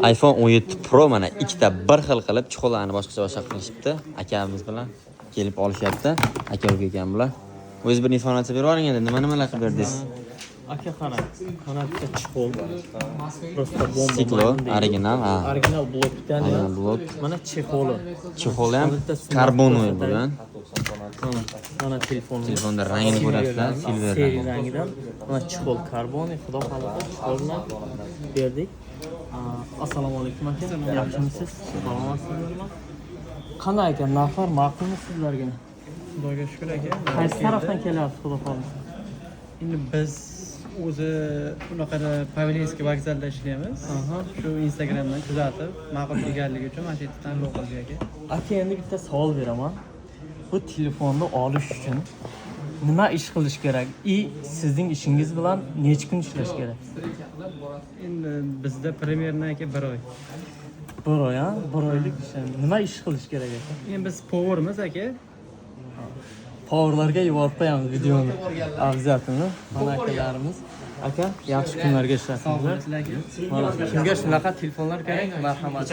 iPhone 17 Pro, mana, ikkita bir xil qilib, чехол larni boshqacha boshqa qilishibdi. Akamiz bilan kelib olishyapti. Aka uka ekan bular. O'zingiz bir informatsiya berib yuboring endi, nima nimalar qilib berdingiz? Aka, qarang. Mana bitta чехол. Просто bomba. Стекло, original, ha. Original blokdan. Original blok. Mana чехол i. Чехол i ham Bitta sinab карбоновый ko'rsatay. Bo'lgan. Mana, mana telefonimiz. Telefonda rangini ko'rasizlar, silver Seri rang. Rangidan. Mana чехол karbon, xudo xohlasa, чехол bilan berdik. Assalomu alaykum, aka. Yaxshimisiz? Salomatsizmi? Qanday aka, narxlar ma'qulmi sizlarga? Xudoga shukur, aka. Qaysi tarafdan kelyapsiz, xudo xohlasa? Endi biz o'zi unaqada Pavelинский vokzalda ishlaymiz. Shu Instagramdan kuzatib, ma'qul kelganligi uchun mana shu yerda tanlov qildik, aka. Aka, endi bitta savol beraman. Bu telefonni olish uchun nima ish qilish kerak? И sizning ishingiz bilan necha kun ishlash kerak? Endi bizda примерно, aka, bir oy. Bir oy, ha? Bir oylik ish. Nima ish qilish kerak, aka? Endi biz повар miz, aka. Повар larga yuborib qo'yamiz videoni. Обязательно. Mana akalarimiz. Aka, yaxshi kunlarga Sog' ishlatinglar. bo'lasizlar, aka. Mana kimga shunaqa telefonlar kerak, marhamat.